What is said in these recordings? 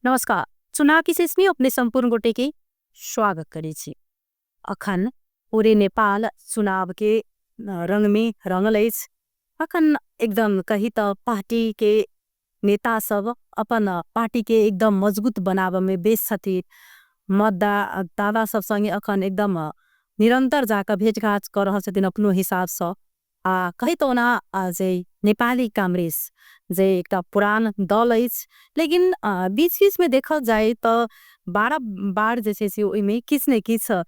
नमस्कार, चुनाव की शेष में अपने संपूर्ण गोटे के स्वागत करै छी। अखन पूरे नेपाल चुनाव के रंग में रंगल अछि। अखन एकदम कही तो पार्टी के नेता सब अपन पार्टी के एकदम मजबूत बनावे में बेस छथि। मतदाता सब संगे अखन एकदम निरंतर जाकर भेंटघाट कर रहल छथिन अपनो हिसाब से। आ कही तो ना जे नेपाली कांग्रेस जे एकटा पुरान दल अछि, लेकिन बीच बीच में देखल जाए तो बार बार जे छै से ओहिमे किछु ने किछु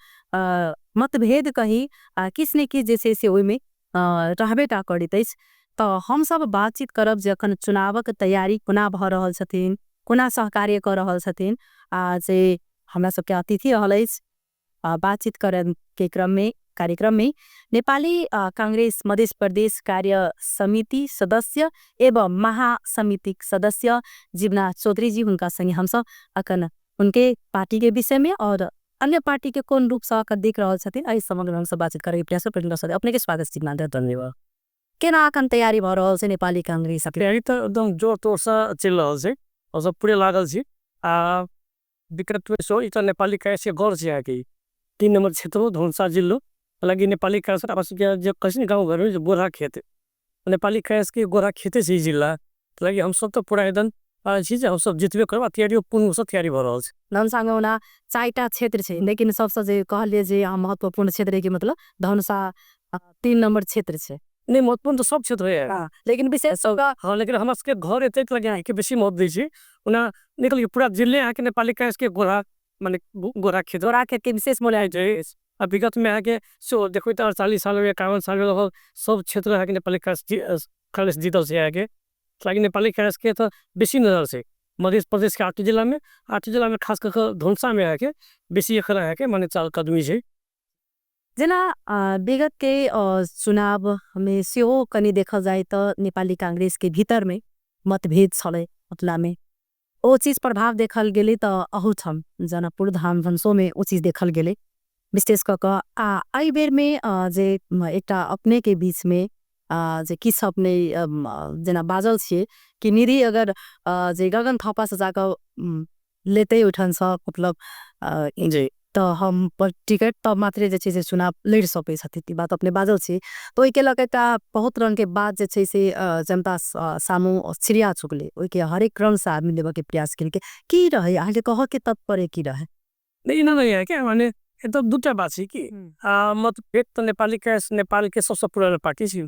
मतभेद कही किछु ने किछु जे छै से ओहिमे रहबे टा करैत अछि। तो हम सब बातचीत करब जे अखन चुनावक तैयारी कोना भऽ रहल छथिन, कोना सहकार्य कर रहल छथिन। आ जे हमरा सबके अतिथि रहल अछि बातचीत करन के क्रम में कार्यक्रम में नेपाली कांग्रेस मध्य प्रदेश कार्य समिति सदस्य एवं महासमिति सदस्य जीवनाथ चौधरी जी, हुनका संगे हम सब अखन उनके पार्टी के विषय में और अन्य पार्टी के कोन रूप से अखन देख रहल छथिन एहि समग्र हम सब बातचीत करे के प्रयास करब। अपने के स्वागत जीवनाथ। धन्यवाद। केना अखन तैयारी भऽ रहल छै नेपाली कांग्रेस? तैयारी तऽ एकदम जोर तोर से चलि रहल छै और सब पूरे लागल छी। आ विगत ई तऽ नेपाली कांग्रेस के गौर छै अहाँके 3 नंबर क्षेत्र धनुषा जिलो, हालांकि नेपाली कांग्रेस आपस के जे कहै छै ने गाँव घर में जे गोरा खेत, नेपाली कांग्रेस के गोरा खेते छै जिला, हालांकि हम सब तो पूरा एकदम छी जे हम सब जितबे करब। तैयारी पूर्ण रूप से तैयारी भऽ रहल छै। धनुषा में ओना 4टा क्षेत्र छै, लेकिन सबसे जे कहलिए जे यहाँ महत्वपूर्ण क्षेत्र है कि मतलब धनुषा 3 नंबर क्षेत्र छै। नहीं, महत्वपूर्ण तो सब क्षेत्र है। हाँ, लेकिन विशेष होगा। हाँ, लेकिन हमरा सबके घर एते लगे अहाँके बेसी महत्व दै छै। ओना निकल के पूरा जिले अहाँके नेपाली कांग्रेस के गोरा माने गोरा खेत, गोरा खेत के विशेष मूल्य है। आ विगत में अहाँके सो देखबै तऽ 48 साल में 51 साल में लगभग सब क्षेत्र अहाँके नेपाली कांग्रेस जीतल छै अहाँके। हालांकि नेपाली कांग्रेस के तऽ बेसी नजर छै मध्य प्रदेश के 8 जिला में, 8 जिला में खास कऽ धनुषा में अहाँके बेसी एखन अहाँके माने चाल कदमी छै। जेना विगत के चुनाव में सेहो कनि देखल जाय तऽ नेपाली कांग्रेस के भीतर में मतभेद छलै, मतलब में ओ चीज प्रभाव देखल गेलै तऽ अहूठाम जनकपुर धाम धनुषो में ओ चीज देखल गेलै विशेष कऽ कऽ। आ एहि बेर में जे एकटा अपने के बीच में जे किछु अपने जेना बाजल छियै कि निधि अगर जे गगन थापा से जाकऽ लेतै ओहिठामसँ मतलब जी तऽ हम टिकट तब मात्रे जे छै से चुनाव लड़ि सकै छथिन, ई बात अपने बाजल छी। तऽ ओहिके लऽ कऽ एकटा बहुत रंग के बात जे छै से जनता सामू छिड़िया चुकलै, ओहिके हरेक रंग से आदमी लेबऽ के प्रयास केलकै। की रहै अहाँके कहऽ के तात्पर्य की रहै? नहीं, ना नहीं है क्या माने ये तो दूटा बात छै कि मतभेद तऽ नेपाली कांग्रेस नेपाल के सबसे पुराना पार्टी छै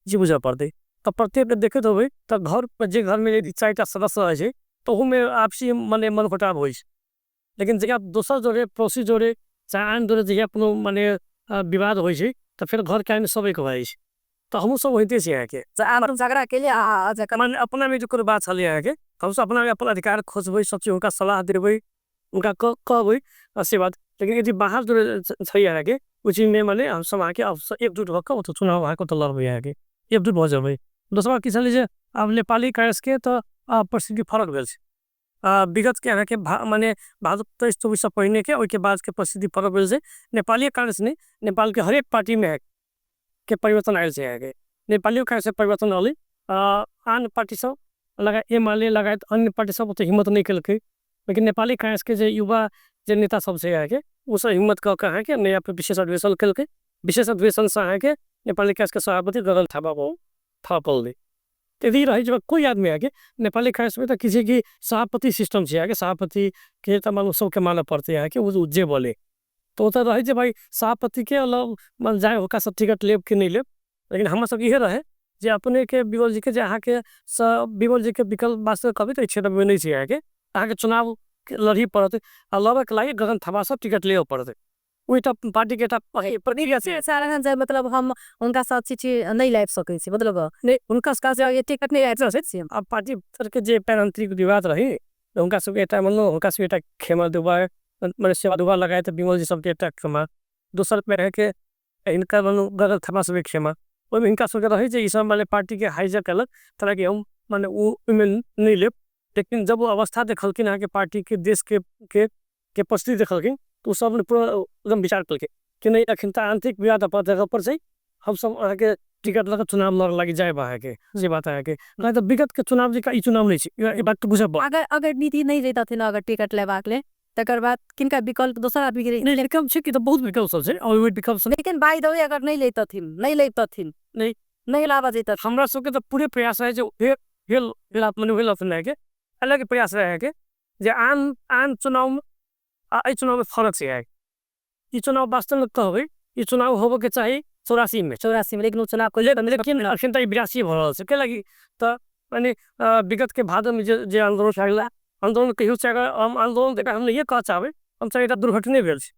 जी बुझऽ पड़तै। तऽ प्रत्येक देखैत होबै तऽ घर पर जे घर में यदि 4टा सदस्य रहै छै तऽ ओहूमे आपसी माने मनमुटाव होइ छै। लेकिन जहिया दोसर जोड़े पड़ोसी जोड़े चाहे आन जोड़े जहिया कोनो माने विवाद होइ छै तऽ फेर घर के आदमी सब एक भऽ जाइ छै। तऽ हमहूँ सब होइते छी अहाँके झगड़ा के लिए माने अपना में जो कोनो बात छलै अहाँके हमसब अपना में अपन अधिकार खोजबै, सब चीज हुनका सलाह देबै, हुनका कहबै से बात। लेकिन यदि बाहर जोड़े छै अहाँके ओहि चीज में माने हमसब अहाँके एकजुट भऽ कऽ ओतऽ चुनाव अहाँके ओतऽ लड़बै, अहाँके एकजुट भऽ जेबै। दोसर बात की छलै जे आब नेपाली कांग्रेस के तऽ परिस्थिति फरक भेल छै। विगत के अहाँके माने भादो 23-24 से पहिने के ओहिके बाद के परिस्थिति फरक भेल छै। नेपाली कांग्रेस नहीं, नेपाल के हरेक पार्टी में के परिवर्तन आयल छै अहाँके। नेपालियो कांग्रेस परिवर्तन रहलै, आन पार्टी सब लगायत एमाले लगायत अन्य पार्टी सब ओते हिम्मत नहीं केलकै। लेकिन नेपाली कांग्रेस के जे युवा जे नेता सब छै अहाँके ओ सब हिम्मत कऽ के अहाँके नया विशेष अधिवेशन केलकै। विशेष अधिवेशन से अहाँके नेपाली कांग्रेस के सभापति गगन थापा थपल। यदि रहे जब कोई आदमी अहाँके नेपाली कांग्रेस में तऽ किसी की सभापति सिस्टम छै अहाँके, सभापति के तऽ मानू सबके मानऽ पड़तै अहाँके, ओ जे बोले तो ओतऽ रहै जे भाई सभापति के अलग मन जाए हुनका सब टिकट लेब कि नहीं लेब। लेकिन हमरा सब इहे रहे जे अपने के बिमल जी के जे अहाँके बिमल जी के विकल्प वास्ते कहबै तऽ क्षेत्र में नहीं छै अहाँके, अहाँके चुनाव लड़ही पड़त आ लड़क लागि गगन थापा सब टिकट लेबऽ पड़तै। ओहि तऽ पार्टी के एकटा प्रतिक्रिया छै। मतलब हम हुनका साथ चिठी नहीं लाबि सकै छी, मतलब नहीं हुनका साथ टिकट नहीं लाबि सकै छी। अब पार्टी के जे पैरांत्रिक विवाद रही हुनका सबके एकटा मानलहुँ हुनका सबके एकटा खेमा दुबा माने सेवा दुबा लगायत बिमल जी सबके एकटा खेमा, दोसर पे रह के हिनका मानू गगन थापा सबके खेमा, ओहिमे हिनका सबके रहै जे ई सब माने पार्टी के हाईजैक केलक तरह के हम माने ओ ओहिमे नहीं लेब। लेकिन जब वो अवस्था देखलखिन अहाँके पार्टी के देश के परिस्थिति देखलखिन तऽ ओ सब पूरा एकदम विचार केलकै कि नहीं अखन तऽ आंतरिक विवाद अपन जगह पर छै, हम सब अहाँके टिकट लऽ कऽ चुनाव लड़ लागि जायब अहाँके, से बात अहाँके। नहि तऽ विगत के चुनाव जकाँ ई चुनाव नहि छै, ई बात तऽ बुझब। अगर अगर निधि नहि जैतथिन अगर टिकट लेबाक लेल, तकर बाद किनका विकल्प दोसर आदमी के? नहि, विकल्प छै कि तऽ बहुत विकल्प सब छै, और विकल्प सब। लेकिन बाय the way अगर नहि लैतथिन, नहि लैतथिन, नहि नहि लाबऽ जैतथिन, हमरा सबके तऽ पूरे प्रयास रहै जे भेल भेल मने भेल अहाँके अलग प्रयास रहै अहाँके, जे आन आन चुनाव आ एहि चुनावमे फरक छै अहाँके। ई चुनाव वास्तवमे कहबै, ई चुनाव होबऽके चाही 84मे, 84मे, लेकिन ओ चुनाव, लेकिन अखन तऽ 82 भऽ रहल छै। कैला तऽ मने विगतके भादोमे जे जे आन्दोलन छलै, आन्दोलन कहियो चाहे, हम आन्दोलन हम नहिए कहऽ चाहबै, हम चाहे एकटा दुर्घटने भेल छै।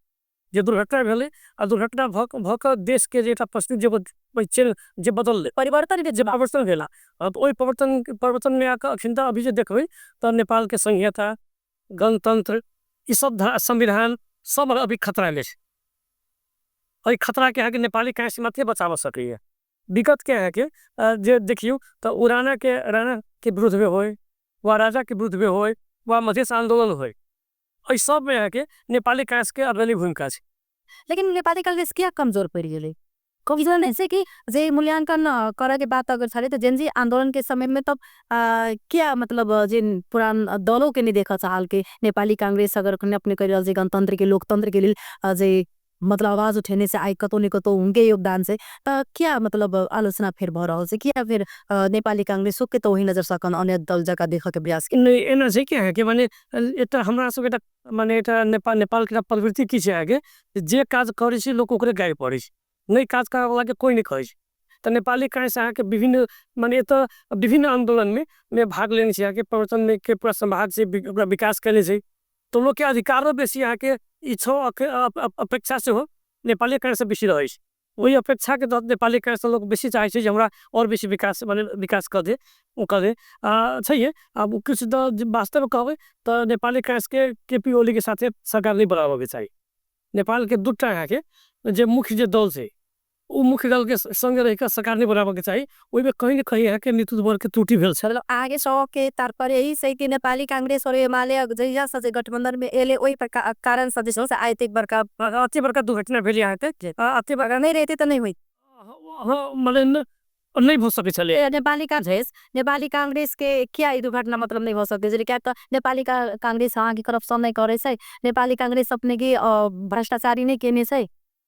जे दुर्घटना भेलै आ दुर्घटना भऽ कऽ देशके जे एकटा परिस्थिति जे जे बदललै, परिवर्तन, जे परिवर्तन भेला, तऽ ओहि परिवर्तनमे आकऽ अखन तऽ अभी जे देखबै तऽ नेपालके संघीयता, गणतंत्र, ई सब संविधान सब अभी खतरामे छै। एहि खतराके अहाँके नेपाली कांग्रेस मात्रे बचाबऽ सकैए। विगतके अहाँके जे देखियौ तऽ ओ राणाके विरुद्धमे होइ वा राजाके विरुद्धमे होइ वा मधेश आन्दोलन होइ, एहि सबमे अहाँके नेपाली कांग्रेसके अग्रणी भूमिका छै। लेकिन नेपाली कांग्रेस किया कमजोर पड़ि गेलै? कमजोर छै कि जे मूल्यांकन करऽ के बात अगर छलै तऽ जेनजी आंदोलन के समय में तब किया मतलब जे पुरान दलों के नहि देखऽ चाहलकै नेपाली कांग्रेस? अगर अपने कहि रहल छै गणतंत्र के, लोकतंत्र के लेल जे मतलब आवाज उठेने से आइ कतौ ने कतौ हुनके योगदान छै, तऽ किया मतलब आलोचना फेर भऽ रहल छै? किया फेर नेपाली कांग्रेसो के तऽ ओही नजर से अखन अन्य दल जकाँ देखऽ के प्रयास? नहि, एना छै कि अहाँके मने एकटा हमरा सबके एकटा मने एकटा नेपालके एकटा प्रवृत्ति की छै अहाँके, जे काज करै छै लोक ओकरे गारि पढ़ै छै, नहि काज करऽवलाके कोइ नहि कहै छै। तऽ नेपाली कांग्रेस अहाँके विभिन्न मने एतऽ विभिन्न आन्दोलनमे भाग लेने छै अहाँके, परिवर्तनमे के पूरा संभाग छै, ओकरा विकास कयने छै, तऽ लोकके अधिकारो बेसी अहाँके इच्छो अपेक्षा सेहो नेपाली कांग्रेससँ बेसी रहै छै। ओहि अपेक्षाके तहत नेपाली कांग्रेससँ लोक बेसी चाहै छै जे हमरा आओर बेसी विकास मने विकास कऽ दे, ओ कऽ दे छैहे। आब किछु तऽ वास्तवमे कहबै तऽ नेपाली कांग्रेसके के पी ओलीके साथे सरकार नहि बनाबऽके चाही। नेपालके दूटा अहाँके जे मुख्य जे दल छै, ओ मुख्य दलके सङ्गे रहिकऽ सरकार नहि बनाबऽके चाही। ओहिमे कहीं ने कहीं अहाँके नेतृत्व वर्गके त्रुटि भेल छै। मतलब अहाँके सबके तात्पर्य यही छै कि नेपाली कांग्रेस और एमाले जहिया से जे गठबंधन में एले, ओहि कारण से जे छै से आइ एतेक बड़का अति बड़का दुर्घटना भेल अहाँके। अति बड़का नहि रहितै तऽ नहि होइत, मने नहि भऽ सकै छलै नेपाली कांग्रेस। नेपाली कांग्रेस के किया ई दुर्घटना मतलब नहि भऽ सकै छै? किया तऽ नेपाली कांग्रेस अहाँके करप्शन नहि करै छै, नेपाली कांग्रेस अपने के भ्रष्टाचारी नहि केने छै,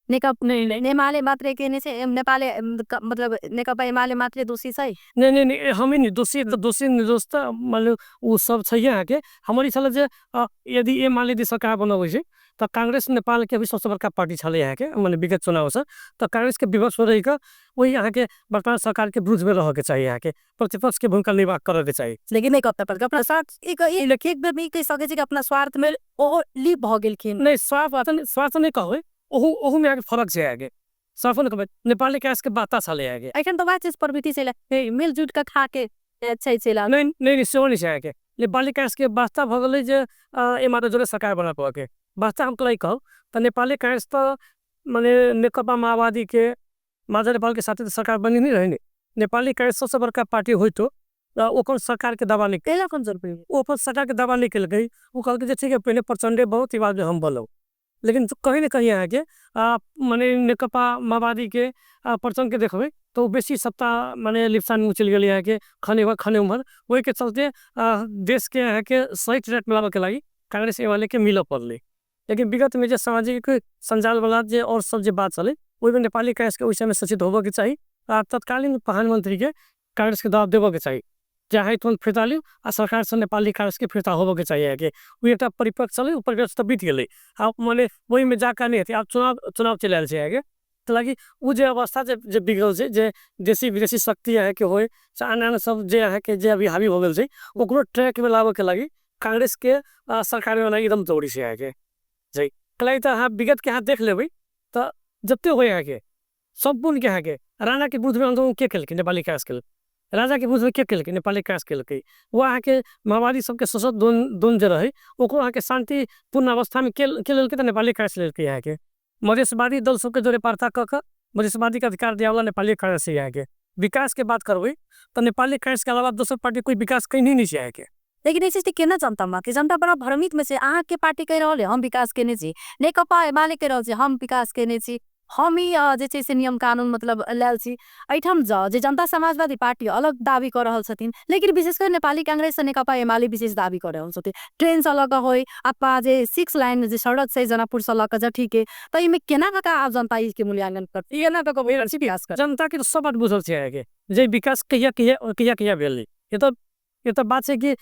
नेकपा एमाले मात्रै केने छै। नेपाले मतलब नेकपा एमाले मात्रै दोषी छै? नहि नहि नहि, हमे नहि दोषी तऽ दोषी निर्दोष तऽ माने ओ सब छैहे अहाँके। हमर ई छलै जे यदि एमाले यदि सरकार बनबै छै तऽ कांग्रेस नेपालके अभी सबसँ बड़का पार्टी छलै अहाँके, मने विगत चुनावसँ तऽ कांग्रेसके विपक्षमे रहिकऽ ओहि अहाँके वर्तमान सरकारके विरुद्धमे रहऽके चाही, अहाँके प्रतिपक्षके भूमिका निर्वाह करऽके चाही। लेकिन नहि कऽ अपना स्वार्थ एक एक बेर ई कहि सकै छै कि अपना स्वार्थमे ओहो लीप भऽ गेलखिन? नहि, स्वार्थ स्वार्थ नहि कहबै, ओहू ओहूमे अहाँके फरक छै अहाँके। स्वार्थ नहि कहबै, नेपाली कांग्रेसके बाता छलै अहाँके। एखन तऽ वएह चीज प्रवृत्ति छै, मिलजुल कऽ खाके छै। नहि नहि, सेहो नहि छै अहाँके। नेपाली कांग्रेसके वास्ता भऽ गेलै जे एमाले जोरे सरकार बनाबऽके वास्ता। हम तोरा ई कहब तऽ नेपाली कांग्रेस तऽ मने नेकपा माओवादीके माझा नेपालके साथे तऽ सरकार बनी नहि रहै ने। नेपाली कांग्रेस सबसँ बड़का पार्टी होइतो ओकर सरकारके दावा नहि, ओ अपन सरकारके दावा नहि केलकै। ओ कहलकै जे ठीक है, पहिले प्रचंडे बहुत बाद हम बनब। लेकिन कहीं ने कहीं अहाँके मने नेकपा माओवादीके प्रचंडके देखबै तऽ ओ बेसी सत्ता मने लिप्सान चलि गेलै अहाँके, खने खने उम्हर। ओहिके चलते देशके अहाँके सही ट्रैकमे लाबऽके लागि कांग्रेस एमालेके मिलऽ पड़लै। लेकिन विगतमे जे सामाजिक सञ्जालवला जे आओर सब जे बात छलै, ओहिमे नेपाली कांग्रेसके ओहि समय सचेत होबऽके चाही आ तत्कालीन प्रधानमंत्रीके कांग्रेसके दबाव देबऽके चाही जे अहाँ तुरन्त फिर्ता लिउ आ सरकारसँ नेपाली कांग्रेसके फिर्ता होबऽके चाही अहाँके। ओ एकटा परिपक्व छलै, ओ परिपक्व तऽ बीत गेलै। आब मने ओहिमे जाकऽ नहि हेतै। आब चुनाव चुनाव चलि आयल छै अहाँके, तऽ लागि ओ जे अवस्था जे जे बिगड़ल छै, जे देशी विदेशी शक्ति अहाँके होइ से आन आन सब जे अहाँके जे अभी हावी हो गेल छै, ओकरो ट्रैकमे लाबऽके लागि कांग्रेसके सरकारमे लागि एकदम जरूरी छै अहाँके। कैला तऽ अहाँ विगतके अहाँ देख लेबै तऽ जते होइ अहाँके सम्पूर्णके अहाँके राणाके विरुद्धमे आन्दोलन के केलकै? नेपाली कांग्रेस केलकै। राजाके विरुद्धमे के केलकै? नेपाली कांग्रेस केलकै। ओ अहाँके माओवादी सबके सशस्त्र द्वंद्व जे रहै, ओकरो अहाँके शान्तिपूर्ण अवस्थामे के लेलकै? तऽ नेपाली कांग्रेस लेलकै अहाँके। मधेशवादी दल सबके जोरे वार्ता कऽ कऽ मधेशवादीके अधिकार दियावला नेपाली कांग्रेस है अहाँके। विकासके बात करबै तऽ नेपाली कांग्रेसके अलावा दोसर पार्टी कोइ विकास कहीं नहि छै अहाँके। लेकिन ई चीज केना जनता मानतै? जनता बड़ा भ्रमित में छै। अहाँके पार्टी कहि रहल है हम विकास केने छी, नेकपा एमाले कहि रहल छै हम विकास केने छी। हम ही जे छै से नियम कानून मतलब लायल छी। एहिठाम जे जनता समाजवादी पार्टी अलग दावी कऽ रहल छथिन, लेकिन विशेष कर नेपाली कांग्रेस से नेकपा एमाले विशेष दावी कऽ रहल छथिन, ट्रेन से लऽ कऽ होइ अथवा जे 6 लाइन जे सड़क छै जनकपुर से लऽ कऽ जठीके, तऽ एहिमे केना कऽ आब जनता के मूल्यांकन करतै, एना कऽ विकास करतै? जनता के तऽ सब बात बुझल छै अहाँके जे विकास कहिया कहिया कहिया कहिया भेलै। ई तऽ बात छै कि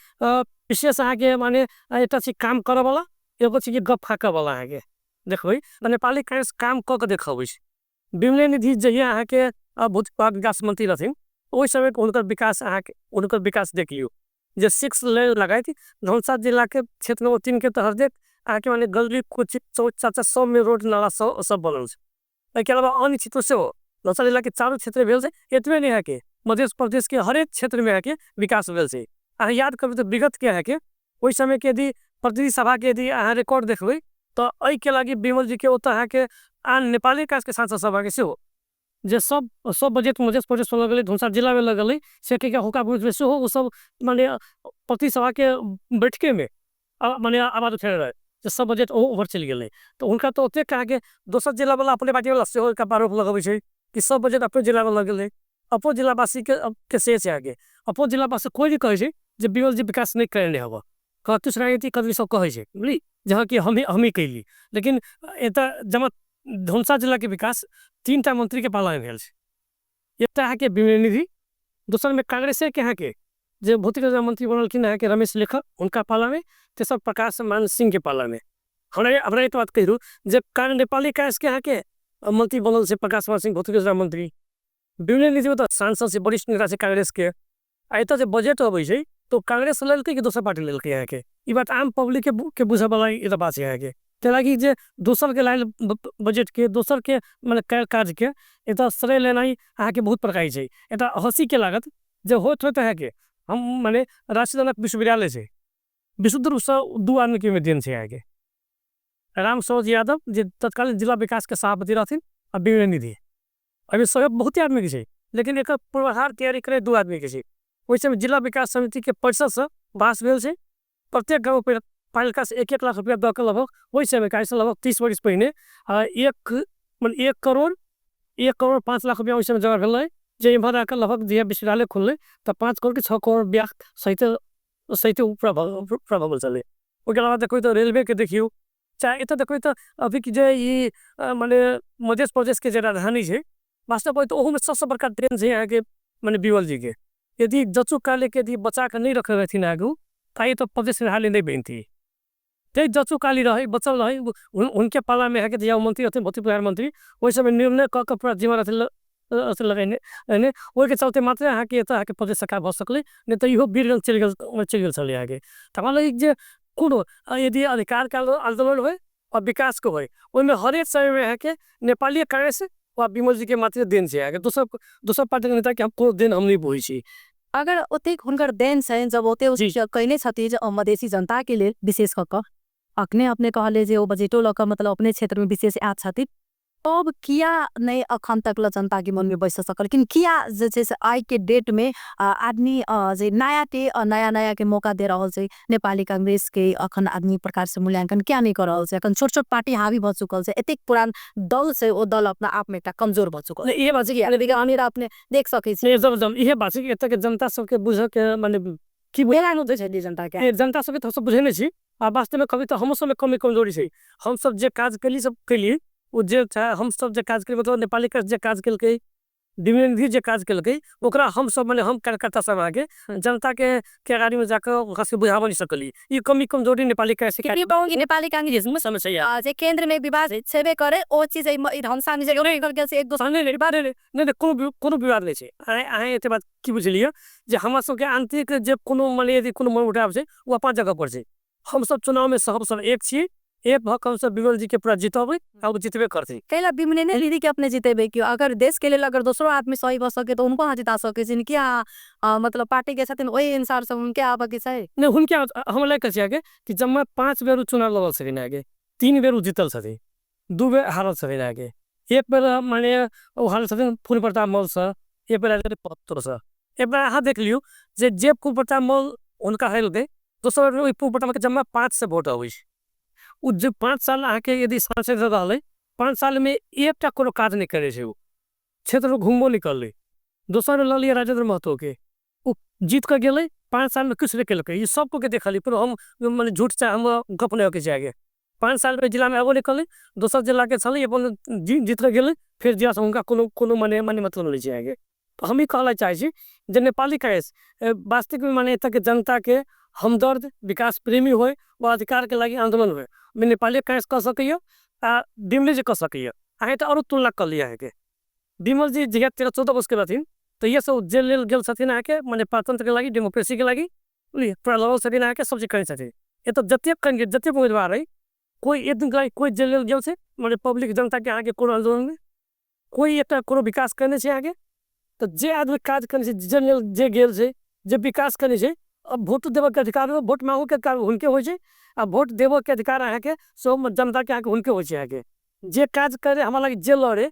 विशेष अहाँके माने एकटा छै काम करऽवला, एगो छै कि गप फाँकऽवला। अहाँके देखबै तऽ नेपाली कांग्रेस काम कऽ के देखबै छै। विमले निधि जहिया अहाँके भूतपूर्व विकास मंत्री रहथिन, ओहि समय हुनकर विकास अहाँके हुनकर विकास देख लियौ जे 6 लेन लगाइत धनुषा जिला के क्षेत्र नंबर 3 के तहत अहाँके माने गली कुची चौक चाचा सब में रोड नाला सब सब बनल छै। एहिके अलावा अन्य क्षेत्र सेहो धनुषा जिला के चारू क्षेत्र भेल छै। एतबे नहि अहाँके मध्य प्रदेश के हरेक क्षेत्र में अहाँके विकास भेल छै। अहाँ याद करबै तऽ विगत के अहाँके ओहि समय के यदि प्रतिनिधि सभा के यदि अहाँ रिकॉर्ड देखबै तऽ एहिके लागि विमल जी के ओतऽ अहाँके आन नेपाली कांग्रेस के सांसद सभा के सेहो जे सब सब बजट मध्य प्रदेश में लगलै, धनुषा जिला में लगलै, से के हुक्का में सेहो ओ सब माने प्रतिनिधि सभा के बैठके में माने आवाज उठेने रहे जे सब बजट ओवर चलि गेलै। तऽ हुनका तऽ ओतेक अहाँके दोसर जिला वाला अपने पार्टी वाला सेहो एक आरोप लगबै छै कि सब बजट अपने जिला में लगलै। अपनो जिलावासी के से छै अहाँके अपनो जिलावासी कोइ भी कहै छै जे विमल जी विकास नहि करेने हबऽ, कहतुस राजनीति कभी सब कहै छै बुझली जहाँ कि हमी कैली, लेकिन एतऽ जमा धनुषा जिला के विकास 3 टा मंत्री के पाला में भेल छै। एकटा अहाँके विमल निधि, दोसर में कांग्रेसे के अहाँके जे भौतिक मंत्री बनलखिन अहाँके रमेश लेखक उनका पाला में, तेसर प्रकाश मान सिंह के पाला में। हमरा एक बात कहि जे नेपाली कांग्रेस के अहाँके मंत्री बनल छै प्रकाश मान सिंह भौतिक मंत्री, विमल निधि तऽ सांसद से वरिष्ठ नेता छै कांग्रेस के। आ एतऽ जे बजट अबै छै तो कांग्रेस लेलकै कि दोसर पार्टी लेलकै अहाँके, ई बात आम पब्लिक के बुझऽ वाला ई बात छै अहाँके। ताहि लागि जे दोसर के लाइन बजट के दोसर के माने काज के एतऽ श्रेय लेनाइ अहाँके बहुत प्रकार छै। एतऽ हँसी के लागत जे होइत होइत अहाँके हम माने राष्ट्रीय जनक विश्वविद्यालय छै विशुद्ध रूपसँ 2 आदमी के देन छै अहाँके, राम सरोज यादव जे तत्कालीन जिला विकास के सभापति रहथिन आ विमल निधि। अभी सहयोग बहुते आदमी के छै, लेकिन एकर पूर्वाधार तैयारी करे 2 आदमी के छै। ओहि समय जिला विकास समिति के परिषदसँ बास भेल छै, प्रत्येक गाँव पालिका से 1-1 लाख रुपया दऽ के लगभग ओहि समय लगभग 30 वर्ष पहिने 1 करोड़ 1 करोड़ 5 लाख रुपया ओहि समय जमा भेल जे इम्हर आके लगभग जे विश्वविद्यालय खुललै तऽ 5 करोड़ कि 6 करोड़ रुपया सहित सहित पूरा भऽ गेल छलै। ओहिके अलावा देखबै तऽ रेलवे के देखियौ, चाहे एतऽ देखबै तऽ अभी जे ई माने मध्य प्रदेश के जे राजधानी छै वास्तव में तऽ ओहूमे सबसँ बड़का ट्रेन छै अहाँके माने विमल जी के। यदि जचू काले के यदि बचा के नहि रखने रहथिन आगू तऽ तऽ प्रदेश हाली नहि बनती। ते जचू काली रहे बचल रहे उनके पाला में अहाँके जहिया मंत्री रहथिन भौतिक प्रधानमंत्री ओहि समय निर्णय कऽ के पूरा जिम्मा रहथिन लगेने, ओहिके चलते मात्र अहाँके एतऽ अहाँके प्रदेश सरकार भऽ सकलै, नहि तऽ इहो वीरगंज चलि गेल छलै अहाँके। तऽ हमरा लगै जे कोनो यदि अधिकार के आन्दोलन होइ और विकास के होइ ओहिमे हरेक समय में अहाँके नेपाली कांग्रेस वा विमल जी के मात्र देन छै अहाँके, दोसर पार्टी के नेता के हम कोनो देन हम नहि बुझै छी। अगर ओतेक हुनकर देन छै जब ओते कहने छथिन जे मधेसी जनता के लेल विशेष कऽ कऽ अखने अपने कहले जे ओ बजटो लऽ कऽ मतलब अपने क्षेत्र में विशेष आयल छथिन, तब किया नहि अखन तक ल जनता के मन में बैस सकलखिन? किया जे छै से आइ के डेट में आदमी जे नया के नया नया के मौका दे रहल छै नेपाली कांग्रेस के, अखन आदमी प्रकार से मूल्यांकन किया नहीं कर रहल छै? अखन छोट छोट पार्टी हावी भऽ चुकल छै, एतेक पुरान दल छै ओ दल अपना आप में एकटा कमजोर भऽ चुकल छै। इहे बात छै कि अपने देख सकै छी। इहे बात छै कि एतऽ के जनता सबके बुझऽ के माने की जनता के जनता सबके तऽ हमसब बुझै नहि छी आ वास्तव में कभी तऽ हमरो सबमे कमी कमजोरी छै। हमसब जे काज केली सब केली ओ जे चाहे हमसब जे काज केली मतलब नेपाली कांग्रेस जे काज केलकै, विमल निधि जे काज केलकै ओकरा हमसब माने हम कार्यकर्ता सब अहाँके जनता के अगाडि में जाकऽ ओकरा से बुझाबऽ नहीं सकली। ई कमी कमजोरी नेपाली कांग्रेस के नेपाली कांग्रेस समस्या जे केंद्र में विवाद छेबे करे ओ चीज धनुषा में जे एक दोसर नहीं कोनो विवाद नहीं छै। अहाँ एते बात की बुझलियै जे हमरा सबके आंतरिक जे कोनो माने यदि कोनो मन उठाव छै ओ अपन जगह पर छै। हमसब चुनाव में सब एक छी, एक भऽ कऽ हमसब विमल जी के पूरा जितेबै आ ओ जितबे करतै। कैला विमले निधि के अपने जितेबै कि अगर देश के लेल अगर दोसरो आदमी सही भऽ सके तऽ उनको अहाँ जिता सकै छी, किया मतलब पार्टी के छथिन ओहि अनुसार से उनके आबऽ के छै? नहीं हुनके हमरा लगै छै अहाँके कि जम्मा 5 बेर चुनाव लड़ल छथिन अहाँके, 3 बेर जीतल छथिन, 2 बेर हारल छथिन अहाँके, एक बेर माने ओ हारल छथिन फूल प्रताप मल्लसँ, एक बेर पत्तरसँ। एक बेर अहाँ देख लियौ जे फूल प्रताप मल्ल हुनका हेलकै दोसर बेर ओहि फूल प्रताप मल्लके जम्मा 5 से वोट अबै छै। ओ जे 5 साल अहाँके यदि सांसद रहलै 5 सालमे एकटा कोनो काज नहि करै छै, ओ क्षेत्रमे घुमबो नहि करलै। दोसर लऽ लिअ राजेंद्र महतोके, ओ जीत कऽ गेलै, 5 सालमे किछु नहि केलकै। ई सब कोइके देखलियै, कोनो हम मने झूठ चाहे हम गप नहि होके छै। 5 सालमे जिलामे एबो नहि करलै, दोसर जिलाके छलै, अपन जीत कऽ गेलै, फेर जिलासँ हुनका कोनो कोनो मने मने मतलब नहि छै अहाँके। तऽ हम ई कहऽ चाहै छी जे नेपाली कांग्रेस वास्तविकमे मने एतऽके जनताके हमदर्द विकास प्रेमी होइ वा अधिकारके लागि आन्दोलन होइ, नेपाली कांग्रेस कऽ सकैए आ विमले जी कऽ सकैए। अहाँ तऽ आरो तुलना कऽ लिअ अहाँके। विमल जी जहिया 13-14 वर्षके रहथिन तहियासँ ओ जेल लेल गेल छथिन अहाँके, मने पारतन्त्रके लागि, डेमोक्रेसीके लागि, बुझलियै, पूरा लड़ल छथिन अहाँके, सब चीज करै छथिन। एतऽ जतेक कैंडिडेट, जतेक उम्मीदवार अइ, कोइ एक दिन लागि कोइ जेल लेल गेल छै मने पब्लिक जनताके अहाँके कोनो आन्दोलनमे कोइ एकटा कोनो विकास करने छै अहाँके? तऽ जे आदमी काज करै छै, जेल लेल जे गेल छै, जे विकास करै छै, अब वोट देबऽके अधिकार, वोट मांगोके अधिकार हुनके होइ छै, आ वोट देबऽके अधिकार अहाँके सेहो जनताके अहाँके हुनके होइ छै अहाँके। जे काज करे हमरा लागि जे लड़े,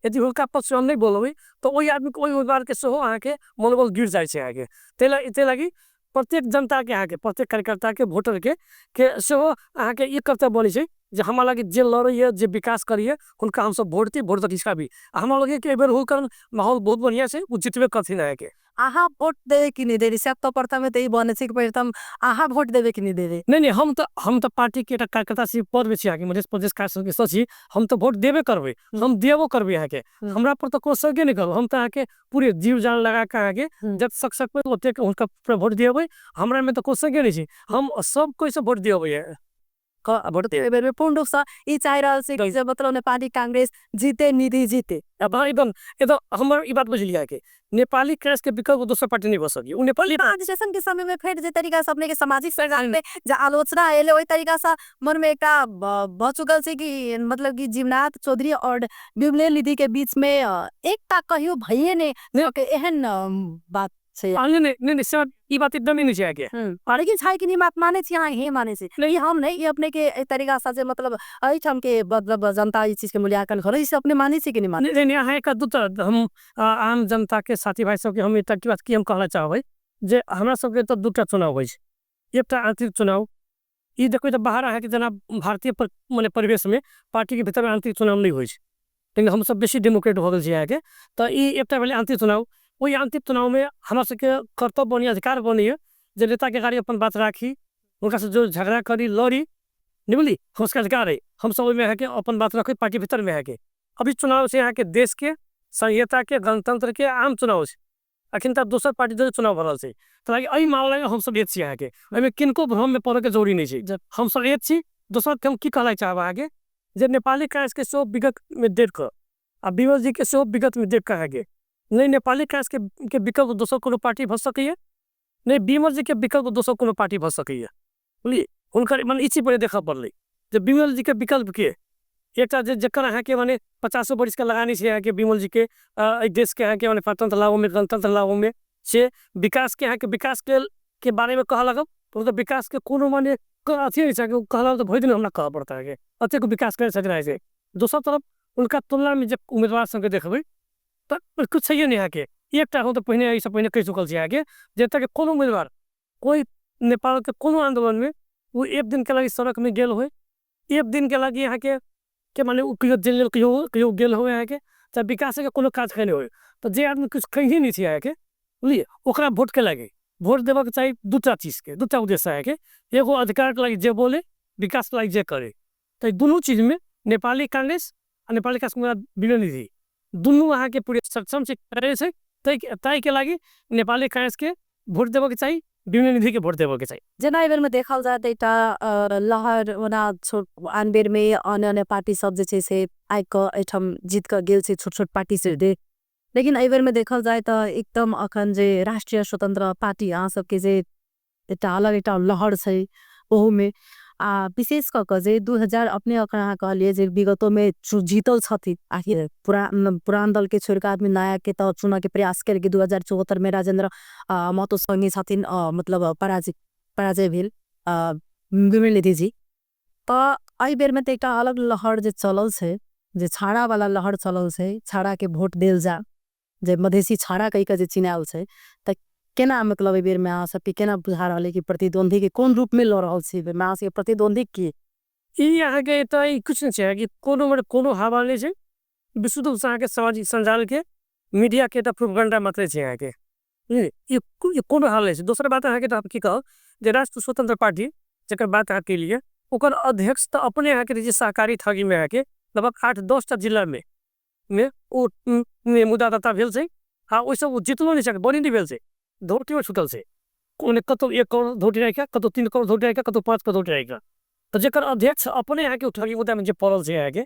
यदि हुनका पक्षमे हम नहि बोलबै तऽ ओहि आदमीके, ओहि उम्मीदवारके सेहो अहाँके मनोबल गिर जाइ छै अहाँके। ताहि लागि प्रत्येक जनताके अहाँके, प्रत्येक कार्यकर्ताके, वोटरके के सेहो अहाँके ई कर्तव्य बनै छै जे हमरा लागि जे लड़ैए, जे विकास करैए, हुनका हमसब वोट दी, वोट दऽ के। आ हमरा लगैए कि एहिबेर हुनकर माहौल बहुत बढ़िआँ छै, ओ जितबे करथिन अहाँके। अहाँ वोट देबै कि नहि देबै? सब तऽ प्रथम तऽ ई बनै छै कि प्रथम अहाँ वोट देबै कि नहि देबै? नहि नहि, हम तऽ पार्टीके एकटा कार्यकर्ता छी, पदमे छी अहाँके, मध्य प्रदेश कार्य समितिके छी, हम तऽ वोट देबे करबै, हम देबो करबै अहाँके। हमरा पर तऽ कोनो शके नहि करू, हम तऽ अहाँके पूरे जीव जान लगा कऽ अहाँके जब सक सकबै ओतेक हुनका पूरा वोट दिएबै। हमरामे तऽ कोनो शके नहि छै, हम सब कोइसँ वोट दिएबै। वोट देबै पूर्ण रूपसँ ई चाहि रहल छी कि जे मतलब नेपाली कांग्रेस जीते, निधि जीते। एकदम एकदम, हमर ई बात बुझलियै अहाँके, नेपाली कांग्रेस के विकल्प दोसर पार्टी नहि भऽ सकैए, ओ नेपाली। अधिवेशन के समय में फेर जे तरीका से अपने के सामाजिक संजाल में जे आलोचना एले, ओहि तरीका से मन में एकटा भऽ चुकल छै कि मतलब कि जीवनाथ चौधरी और विमले निधि के बीच में एकटा कहियो भइए नहि एहन बात छै। नहीं नहीं नहीं, सर ई बात एकदम नहीं छै अहाँके। लेकिन छै कि नहीं बात मानै छी अहाँ? हे मानै छी ई हम नहीं, ई अपने के एहि तरीका से जे मतलब एहिठाम के मतलब जनता ई चीज के मूल्यांकन करै से अपने मानै छी कि नहीं मानै? नहीं नहीं, अहाँ एक दू हम आम जनता के साथी भाई सबके हम एकटा बात की हम कहना चाहबै जे हमरा सबके तऽ दूटा चुनाव होइ छै, एकटा आंतरिक चुनाव। ई देखबै तऽ बाहर अहाँके जेना भारतीय मने परिवेशमे पार्टीके भीतर आंतरिक चुनाव नहि होइ छै, लेकिन हमसब बेसी डेमोक्रेट भऽ गेल छी अहाँके। तऽ ई एकटा भेलै आंतरिक चुनाव। ओहि आंतरिक चुनावमे हमरा सबके कर्तव्य बनैए, अधिकार बनैए जे नेताके अगाडि अपन बात राखी, हुनकासँ जो झगड़ा करी, लड़ी, नहि बुझली, हम सबके अधिकार अइ, हमसब ओहिमे अहाँके अपन बात रखै पार्टी भीतरमे अहाँके। अभी चुनाव छै अहाँके देशके संहिताके, गणतंत्रके आम चुनाव छै, अखन तक दोसर पार्टी द्वारा चुनाव भऽ रहल छै। तऽ एहि मामलामे हमसब एक छी अहाँके, एहिमे किनको भ्रममे पड़ऽके जरूरी नहि छै, हमसब एक छी। दोसर हम की कहना चाहब अहाँके जे नेपाली कांग्रेसके सेहो विगतमे देख कऽ आ विमल जीके सेहो विगतमे देख कऽ अहाँके नहि नेपाली कांग्रेसके विकल्प दोसर कोनो पार्टी भऽ सकैए, नहि विमल जीके विकल्प दोसर कोनो पार्टी भऽ सकैए, बुझलियै। हुनकर मने ई चीज पहिले देखऽ पड़लै जे विमल जीके विकल्प के एकटा जे जकर अहाँके मने 50 बरिसके लगानी छै अहाँके विमल जीके एहि देशके अहाँके मने स्वतंत्र लाबऽमे, गणतंत्र लाबऽमे, से विकासके अहाँके विकास के बारेमे कहऽ लागब तऽ विकासके कोनो मने अथी नहि छै, कहऽ तऽ भरि दिन हमरा कहऽ पड़त अहाँके, अतेक विकास करै छथिन अहाँके। दोसर तरफ हुनका तुलनामे जे उम्मीदवार सबके देखबै तऽ किछु छैहे नहि अहाँके। एकटा हम तऽ पहिने एहिसँ पहिने कहि चुकल छी अहाँके जे एतऽके कोनो उम्मीदवार कोइ नेपालके कोनो आन्दोलनमे ओ एक दिनके लागि सड़कमे गेल होइ, एक दिनके लागि अहाँके के मने ओ कहियो जेल कहियो कहियो गेल होइ अहाँके, चाहे विकासके कोनो काज कयने होइ, तऽ जे आदमी किछु कहिए नहि छै अहाँके, बुझलियै, ओकरा वोटके लागि वोट देबऽके चाही। दूटा चीजके दूटा उद्देश्य अहाँके, एगो अधिकारके लागि जे बोले, विकासके लागि जे करे। तऽ दुनू चीजमे नेपाली कांग्रेस आ नेपाली कांग्रेस विमल निधि दुनू अहाँके पूरे सक्षम छै, करे छै। ताहिके लागि नेपाली कांग्रेसके वोट देबऽके चाही, विमल निधिके वोट देबऽके चाही। जेना एहि बेरमे देखल जाय तऽ एकटा लहर ओना आन बेरमे अन्य अन्य पार्टी सब जे छै से आबि कऽ एहिठाम जीत कऽ गेल छै, छोट छोट पार्टी से, लेकिन एहि बेरमे देखल जाय तऽ एकदम अखन जे राष्ट्रीय स्वतंत्र पार्टी अहाँ सबके जे एकटा अलग एकटा लहर छै ओहूमे, आ विशेष कऽ कऽ जे 2000 अपने अखन अहाँ कहलियै जे विगतोमे जीतल छथिन, आखिर पुरान दलके छोड़ि कऽ आदमी नयाके तऽ चुनऽके प्रयास केलकै। 2074मे राजेन्द्र महतो सँगे छथिन, मतलब पराजय भेल विमल निधिजी। तऽ एहि बेरमे तऽ एकटा अलग लहर जे चलल छै, जे छाड़ावला लहर चलल छै, छाड़ाके वोट देल जा, जे मधेसी छाड़ा कहि कऽ जे चिनायल छै, तऽ केना मतलब एहि बेरमे अहाँ सबके केना बुझा रहल है कि प्रतिद्वंदीके कोन रूपमे लऽ रहल छी एहि बेरमे अहाँ सबके प्रतिद्वंदी के? ई अहाँके एतऽ किछु नहि छै कि कोनो मने कोनो हवा नहि छै। विशुद्ध रूपसँ अहाँके सामाजिक सञ्जालके मीडियाके एकटा प्रोपेगेंडा मात्रे छै अहाँके, बुझलियै। ई कोनो हाल नहि छै। दोसर बात अहाँके तऽ की कहब जे राष्ट्र स्वतंत्र पार्टी जकर बात अहाँ केलियै, ओकर अध्यक्ष तऽ अपने अहाँके रहै छै सहकारी ठगीमे अहाँके लगभग 8-10 टा जिलामे मे ओ मुद्दा दर्ता भेल छै। आ ओहिसँ ओ जितलो नहि छै, बनी नहि भेल छै, धौतीमे छुटल छै। कोनो कतहु 1 करोड़ धौती राखि कऽ, कतहु 3 करोड़ धौती राखि कऽ, कतहु 5 करोड़ धौती राखि कऽ, तऽ जकर अध्यक्ष अपने अहाँके ओ ठगी मुद्दामे जे पड़ल छै अहाँके,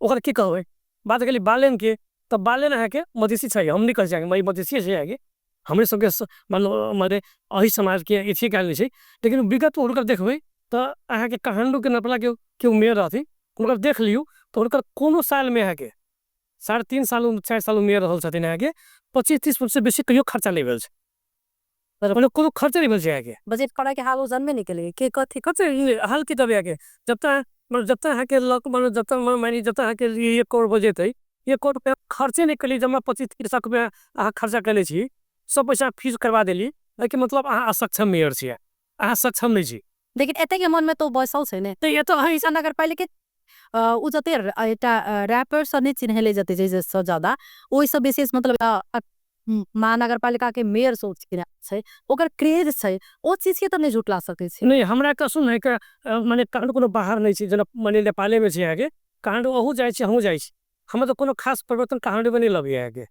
ओकर की कहबै। बात गेली बालेनके, तऽ बालेन अहाँके मधेसी छै, हम नहि कहै छी अहाँके मधेसी छै अहाँके, हमरे सबके माने एहि समाजके अथिए आदमी छै। लेकिन विगत हुनकर देखबै तऽ अहाँके काठमाण्डूके नपलाके केओ मेयर रहथिन, हुनकर देख लियौ तऽ हुनकर कोनो सालमे अहाँके 3.5 साल 4 साल मेयर रहल छथिन अहाँके, 25-30% बेसी कहियो खर्चा नहि भेल छै, कोनो खर्चे नहि भेल छै अहाँके। बजट करैके हाल ओ जनबे नहि केलकै के कथी खर्चे हाल की देबै अहाँके। जब तक अहाँके लग जब तक मानि जब तक अहाँके 1 करोड़ बजट है, 1 करोड़ रुपया खर्चे नहि केलियै, जमा 25-30 लाख रुपया अहाँ खर्चा केले छी, सब पैसा फीस करवा देली, एहिके मतलब अहाँ असक्षम मेयर छी, अहाँ सक्षम नहि छी। लेकिन एतेके मनमे तऽ बसल छै ने। तऽ एतऽ अहाँ नगरपालिका ओ जते एकटा रैपर सब नहि चिन्हले जते छै ज्यादा, ओहिसँ विशेष मतलब महानगरपालिकाके मेयर सोच छै, ओकर क्रेज छै, ओ चीजके तऽ नहि झुटला सकै छै। नहि, हमरा कसम नहि मने काठमाण्डू कोनो बाहर नहि छै, जेना मने नेपालेमे छै अहाँके, काठमाण्डू अहूँ जाइ छी हमहूँ जाइ छी, हमरा तऽ कोनो खास परिवर्तन काठमाण्डूमे नहि लगैए अहाँके।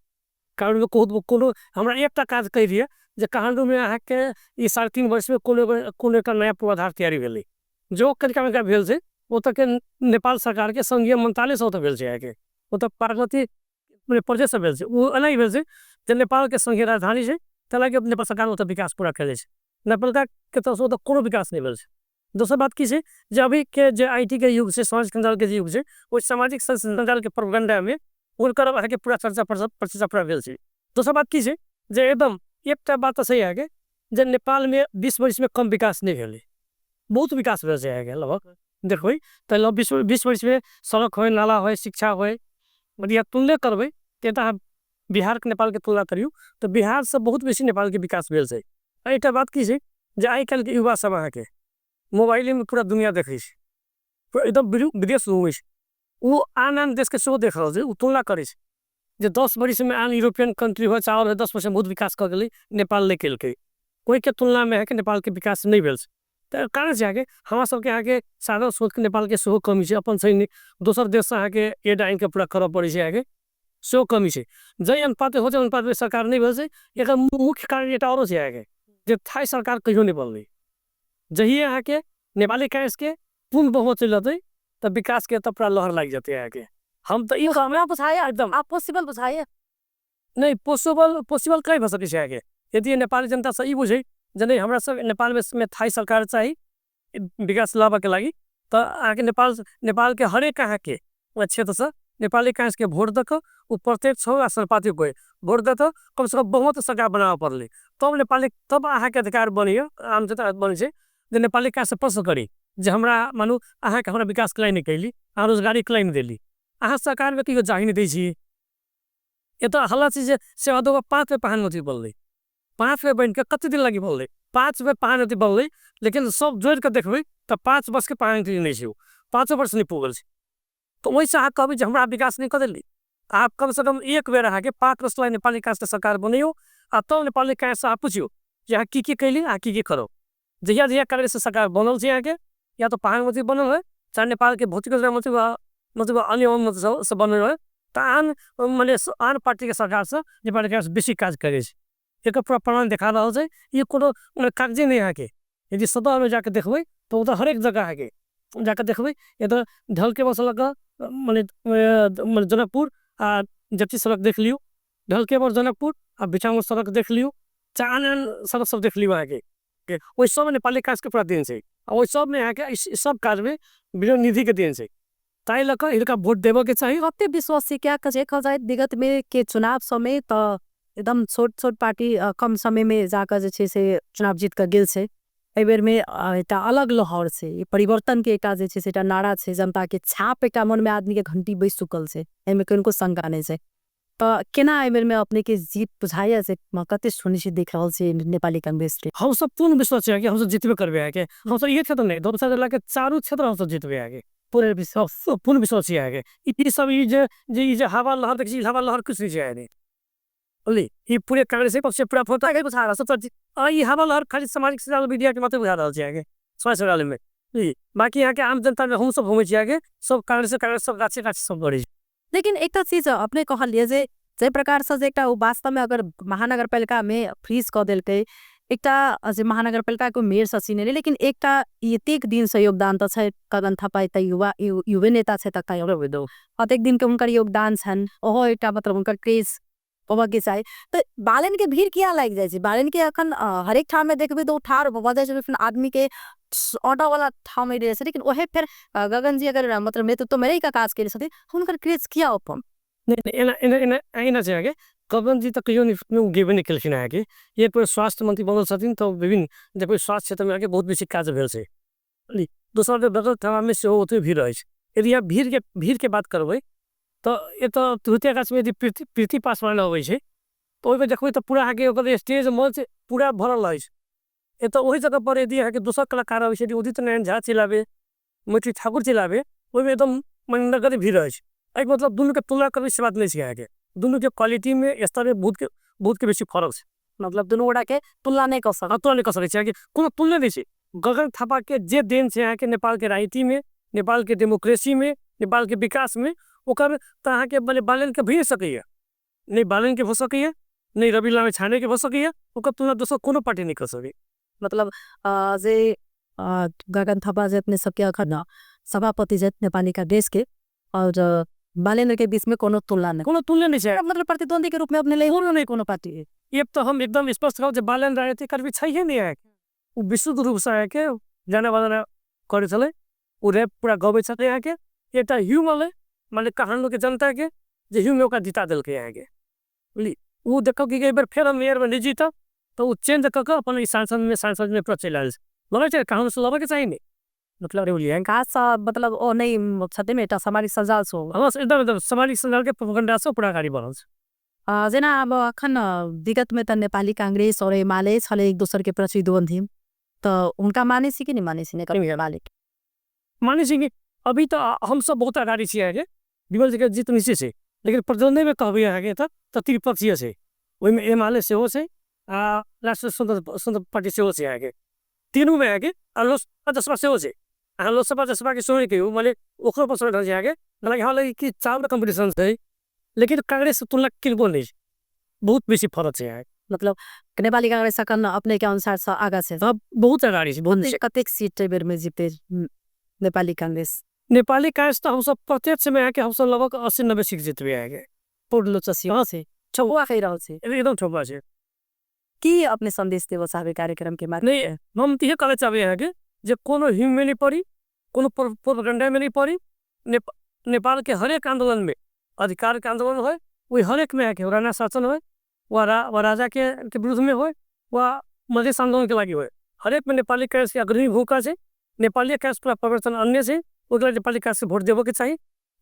काठमाण्डूमे कोनो हमरा एकटा काज कहि दिअ जे काठमाण्डूमे अहाँके ई 3.5 वर्षमे कोनो एकटा नया पूर्वाधार तैयारी भेलै, जो कनिका मनिका भेल छै ओतऽके नेपाल सरकारके संघीय मन्त्रालयसँ ओतऽ भेल छै अहाँके, ओतऽ पार्वती प्रदेशसँ भेल छै। ओ एना भेल छै जे नेपालके संघीय राजधानी छै, ताहि लऽ कऽ नेपाल सरकार ओतऽ विकास पूरा कयले छै, नगरपालिकाके तरफसँ ओतऽ कोनो विकास नहि भेल छै। दोसर बात की छै जे अभीके जे IT के युग छै, सामाजिक सञ्जालके जे युग छै, ओहि सामाजिक सञ्जालके प्रोपेगेंडामे हुनकर अहाँके पूरा चर्चा प्रचर्चा पूरा भेल छै। दोसर बात की छै जे एकदम एकटा बात तऽ सही अहाँके जे नेपालमे 20 वर्षमे कम विकास नहि भेलै, बहुत विकास भेल छै अहाँके। लगभग देखबै तऽ लगभग 20 वर्षमे सड़क होइ, नाला होइ, शिक्षा होइ, यदि अहाँ तुलने करबै तऽ अहाँ बिहारके नेपालके तुलना करियौ तऽ बिहारसँ बहुत बेसी नेपालके विकास भेल छै। एकटा बात की छै जे आइ काल्हिके युवा सब अहाँके मोबाइलेमे पूरा दुनिया देखै छै, एकदम विदेश घुमै छै, ओ आन आन देशके सेहो देख रहल छै, ओ तुलना करै छै जे 10 वर्षमे आन यूरोपियन कंट्री होइ चाहे आओर 10 वर्षमे बहुत विकास कऽ गेलै, नेपाल नहि केलकै, ओहिके तुलनामे अहाँके नेपालके विकास नहि भेल छै। तऽ कारण छै अहाँके हमरा सबके अहाँके साधन स्रोतके नेपालके सेहो कमी छै, अपन छै दोसर देशसँ अहाँके एड आनिके पूरा करऽ पड़ै छै अहाँके, सेहो कमी छै। जाहि अनुपातमे हो जाहि अनुपातमे सरकार नहि भेल छै, एकर मुख्य कारण एकटा आओरो छै अहाँके जे थाई सरकार कहियो नहि बनलै। जहिये अहाँके नेपाली कांग्रेसके पूर्ण बहुमत चलि जेतै तऽ विकासके तऽ पूरा लहर लागि जेतै अहाँके। हम तऽ ई हमरा बुझाइए एकदम आप पॉसिबल बुझाइए नहि, पॉसिबल कहीं भऽ सकै छै अहाँके। यदि नेपाली जनता से ई बुझै जे नहि हमरा सब नेपालमे थाई सरकार चाही विकास लाबऽके लागि, तऽ अहाँके नेपालके हरेक अहाँके क्षेत्रसँ नेपाली कांग्रेसके वोट दऽ कऽ ओ प्रत्यक्ष हो आ सर्वपातिक होइ वोट दऽ कऽ कमसँ कम बहुमत सरकार बनाबऽ पड़लै, तब नेपाली तब अहाँके अधिकार बनैए, आम जनता बनै छै जे नेपाली कांग्रेससँ प्रश्न करी जे हमरा मानू अहाँके हमरा विकास के लागि नहि कैली, अहाँ रोजगारी के लागि नहि देली, अहाँ सरकारमे कहियो जाहि नहि दै छी। एतऽ हल्ला छै जे सेवा दो 5 बेर प्रधानमंत्री बनलै, 5 बेर बनि कऽ कते दिन लागि बनलै, 5 बेर प्रधानमंत्री बनलै, लेकिन सब जोड़ि कऽ देखबै तऽ 5 वर्षके प्रधानमंत्री नहि छै, ओ 5 वर्ष नहि पुगल छै। तऽ ओहिसँ अहाँ कहबै जे हमरा विकास नहि कऽ देली, अहाँ कमसँ कम एक बेर अहाँके 5 वर्ष लागि नेपाली कांग्रेसके सरकार बनैयौ आ तब नेपाली कांग्रेससँ अहाँ पुछियौ जे अहाँ की की कैली, अहाँ की की करब। जहिया जहिया कांग्रेसके सरकार बनल छै अहाँके, या तऽ प्रधानमंत्री बनल है, चाहे नेपालके भौतिक मंत्री मतलब अन्य सब बनल है, तऽ आन मने आन पार्टीके सरकारसँ नेपाली कांग्रेस बेसी काज करै छै। एकर पूरा प्रमाण देखा रहल छै, ई कोनो कागजे नहि अहाँके। यदि सतहमे जाके देखबै तऽ ओतऽ हरेक जगह अहाँके जाके देखबै, एतऽ ढलकेबरसँ लऽ कऽ मने जनकपुर आ जति सड़क देख लियौ, ढलकेबर जनकपुर आ बिचांगुर सड़क देख लियौ, चाहे आन आन सड़क सब देख लियौ अहाँके, ओहि सबमे नेपाली कांग्रेसके पूरा देन छै। आ ओहि सबमे अहाँके सब काजमे विनोद निधिके देन छै, ताहि लऽ कऽ हिनका वोट देबऽके चाही। कते विश्वास छै क्या देखल जाय विगत में के चुनाव समय तऽ एकदम छोट छोट पार्टी कम समय में जाकर जे छै से चुनाव जीत कऽ गेल छै। एहि बेर में एकटा अलग लहर छै, ई परिवर्तन के एकटा जे छै से एकटा नारा छै, जनता के छाप एकटा मन में आदमी के घंटी बैस चुकल छै, एहिमे किनको शंका नहि छै। तऽ केना एहि बेर में अपने के जीत बुझाइया से कते सुनिश्चित देख रहल छी नेपाली कांग्रेस के? हमसब पूर्ण विश्वास छै कि हमसब जितबे करबै अहाँके। हमसब इहे क्षेत्र नहि, दोसर जिला के चारू क्षेत्र हमसब जितबै अहाँके। पूरे विश्वास, पूर्ण विश्वास छै अहाँके। ई सब ई जे ई जे हवा लहर देखै छी, हवा लहर कुछ नहीं छै अहाँके। बुझलियै, ई पूरे कांग्रेस पक्ष पूरा फोटा के बुझा रहल सब। ई हवा लहर खाली सामाजिक सञ्जाल मीडिया के मात्र बुझा रहल छै अहाँके, समाज सञ्जाल में। बाकी अहाँके आम जनता में हमसब घुमै छी अहाँके, सब कांग्रेस कांग्रेस सब गाछे गाछे सब करै छै। लेकिन एकटा चीज अपने कहलियै जे जाहि प्रकार से जे एकटा वास्तव में अगर महानगरपालिका में फ्रीज कऽ देलकै, एकटा जे महानगरपालिका के मेयर से चिनेले, लेकिन एकटा एतेक दिन से योगदान तऽ छै गगन थापा, एकटा युवा युवे नेता छै, तक अतेक दिन के हुनकर योगदान छनि, ओहो एकटा मतलब हुनकर क्रेज होबऽ के चाही। तऽ बालेन के भीड़ किया लागि जाइ छै? बालेन के अखन हरेक ठाम में देखबै तऽ ओ ठाढ़ भऽ जाइ छै, आदमी के ऑटो वाला ठाम में रहै छै, लेकिन ओहे फेर गगन जी अगर मतलब नेतृत्व में रहि कऽ काज करै छथिन, हुनकर क्रेज किया अपन? नहि, एना एना एना एना छै अहाँके। गगन जी तऽ कहियो नहि गेबे नहि केलखिन अहाँके। एक बेर स्वास्थ्य मंत्री बनल छथिन तऽ विभिन्न देखबै स्वास्थ्य क्षेत्रमे अहाँके बहुत बेसी काज भेल छै। दोसर गगन थापामे सेहो ओतबे भीड़ अछि। यदि अहाँ भीड़के बात करबै तऽ एतऽ तिरहुतिया गाछमे यदि प्रीति पासवान अबै छै तऽ ओहिमे देखबै तऽ पूरा अहाँके ओकर स्टेज मंच पूरा भरल अछि। एतऽ ओहि जगह पर यदि अहाँके दोसर कलाकार अबै छै, यदि उदित नारायण झा चलि आबै, मैथिली ठाकुर चलि आबै, ओहिमे एकदम नगण्य भीड़ अछि। एहिके मतलब दुनूके तुलना करबै से बात नहि छै अहाँके। दुनूके क्वालिटीमे स्तरमे बहुतके बेसी फरक छै। मतलब दुनू गोटा के तुलना नहि कऽ सकैत। तुलना नहि कऽ सकैत छी अहाँके, कोनो तुलने नहि छै। गगन थापाके जे देन छै अहाँके नेपालके राजनीतिमे, नेपालके डेमोक्रेसीमे, नेपालके विकासमे, ओकर तऽ अहाँके बालेनके भइए सकैए। नहि बालेनके भऽ सकैए, नहि रवि लामिछानेके भऽ सकैए, ओकर तुलना दोसर कोनो पार्टी नहि कऽ सकैए। मतलब जे गगन थापा जे अपने सबके अखन सभापति छथि नेपाली कांग्रेस के और बालेन्द्र के बीच में कोनो तुलना नहीं, कोनो तुलना नहीं छै। मतलब प्रतिद्वंदी के रूप में अपने ले कोनो नहीं, कोनो पार्टी। एक तो हम एकदम स्पष्ट कहब जे बालेन्द्र राजनीतिक कर्मी छैहे नहि अहाँके। ओ विशुद्ध रूपसँ अहाँके गाना बजाना करै छलै, ओ रैप पूरा गबै छलै अहाँके। एकटा ह्यूम अलै माने काठमाडौँके जनताके जे ह्यूममे ओकरा जिता देलकै अहाँके। बुझलियै, ओ देखलकै कि एहि बेर फेर हम मेयरमे नहि जीतब तऽ ओ चेंज कऽ कऽ अपन ई सांसदमे पूरा चलि आयल छै। लगै छै कानूनसँ लड़ऽके चाही ने, मतलब खास मतलब ओ नहि छथिन, एकटा सामाजिक सञ्जाल से। एकदम एकदम सामाजिक सञ्जालके प्रोपेगेंडासँ पूरा अगाडि बढ़ल छै। जेना अब अखन विगतमे तऽ नेपाली कांग्रेस और एमाले छलै एक दोसर के प्रतिद्वंदी, तऽ हुनका मानै छी कि नहि मानै छी एमाले? मानै छी कि अभी तऽ हमसब बहुत अगाडि छी अहाँके, विमल जीके जीत निश्चित छै, लेकिन प्रतिद्वंदीमे कहबै अहाँके तऽ त्रिपक्षीय छै, ओहिमे एमाले सेहो छै आ राष्ट्रिय स्वतंत्र पार्टी सेहो छै अहाँके, तीनूमे अहाँके, आ लोकसपा जसपा सेहो छै। अहाँ लोकसपा जसपाके सेहो नहि कहियौ, माने ओकरो पर छै अहाँके। हालाँकि हमरा लगैए कि चारूटा कम्पटिशन छै, लेकिन कांग्रेससँ तुलना किनको नहि छै, बहुत बेसी फरक छै अहाँके। मतलब नेपाली कांग्रेस अखन अपने के अनुसार से आगा छै? बहुत अगाडि छै, बहुत। कतेक सीट एहि बेरमे जीते नेपाली कांग्रेस? नेपाली कांग्रेस तऽ हमसब प्रत्यक्षमे अहाँके हमसब लगभग 80-90 सीट जितबै अहाँके। पूर्ण छै, ठौआ कहि रहल छै, एकदम ठौआ छै। की अपने संदेश देबऽ चाहबै कार्यक्रम के माध्यम? नहि, हम तऽ इहे कहऽ चाहबै अहाँके जे कोनो हिममे नहि पड़ी, कोनो प्रोपेगेंडामे नहि पड़ी। नेपालके हरेक आन्दोलनमे, अधिकारके आन्दोलन होइ, ओहि हरेकमे अहाँके राणा शासन होइ वा राजाके विरुद्धमे होइ वा मधेश आन्दोलनके लागि होइ, हरेकमे नेपाली कांग्रेसके अग्रणी भूमिका छै। नेपाली कांग्रेस पूरा परिवर्तन अनने छै, ओहिके लागि नेपाली कांग्रेसके वोट देबऽके चाही।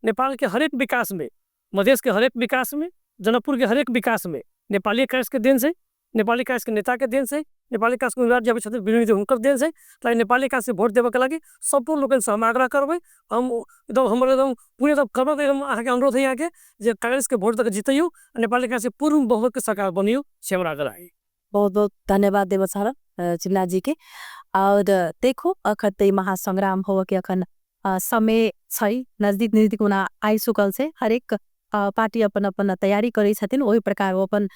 नेपालके हरेक विकासमे, मधेशके हरेक विकासमे, जनकपुरके हरेक विकासमे नेपाली कांग्रेसके देन छै, नेपाली कांग्रेसके नेताके देन छै, नेपाली कांग्रेसके उम्मीदवार जे अबै छथिन विनोद हुनकर देन छै। ताहि नेपाली कांग्रेसके वोट देबऽके लागि सम्पूर्ण लोकनिसँ हम आग्रह करबै। हम एकदम हमर एकदम पूरे एकदम करब एकदम अहाँके अनुरोध है अहाँके जे कांग्रेसके वोट दऽ के जितैयौ, नेपाली कांग्रेसके पूर्ण बहुमतके सरकार बनियौ, से हमरा आग्रह है। बहुत बहुत धन्यवाद देबऽ चाहब चिन्ना जी के। और देखो अखन तऽ महासंग्राम होबऽ के अखन समय छै, नजदीक नजदीक ओना आबि चुकल छै। हरेक पार्टी अपन अपन तैयारी करै छथिन, ओहि प्रकार ओ अपन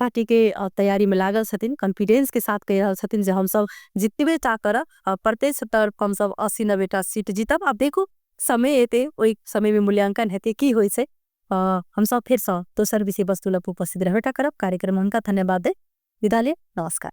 पार्टी के तैयारी में लागल छथिन, कॉन्फिडेंस के साथ कहि रहल छथिन जे हमसब जितबे टा करब, प्रत्यक्ष तौर पर हमसब 80-90 टा सीट जीतब। आब देखू समय एतै, ओहि समय में मूल्यांकन हेतै की होइ छै। हमसब फेरसँ दोसर विषय वस्तु लऽ उपस्थित रहबे टा करब। कार्यक्रम हुनका धन्यवाद दे विदा ले, नमस्कार।